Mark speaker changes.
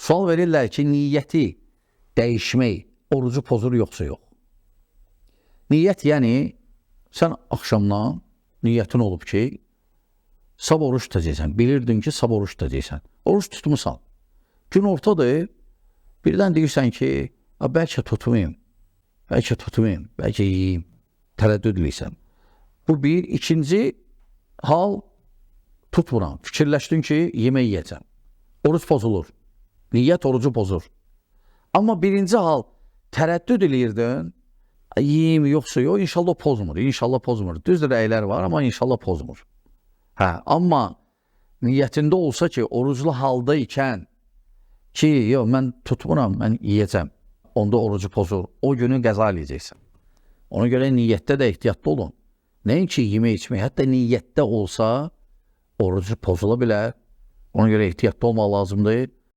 Speaker 1: Sual verirlər ki, niyyəti dəyişmək orucu pozur yoxsa yox? Niyyət, yəni sən axşamdan niyyətin olub ki, sabah oruç tutacaqsan. Bilirdin ki, sabah oruç tutacaqsan. Oruç tutmusan. Gün ortadır. Birdən deyirsən ki, bəlkə tutmayım. Bəlkə tutmayım, bəlkə yeyeyim. Tərəddüd eləyirsən. Bu bir. İkinci hal, tutmuram. Fikirləşdin ki, yemək yeyəcəm. Oruc pozulur. Niyyət orucu pozur. Amma birinci hal, tərəddüd eləyirdin, yeyeyim yoxsa yox, inşallah pozmur, inşallah pozmur. Düzdür, rəylər var, amma inşallah pozmur. Hə, amma niyyətində olsa ki, oruclu halda ikən ki, yox, mən tutmuram, mən yeyəcəm. Onda orucu pozur. O günü qəza eləyəcəksən. Ona görə niyyətdə də ehtiyatlı olun. Nəinki yemək içmək, hətta niyyətdə olsa orucu pozula bilər. Ona görə ehtiyatlı olmaq lazımdır.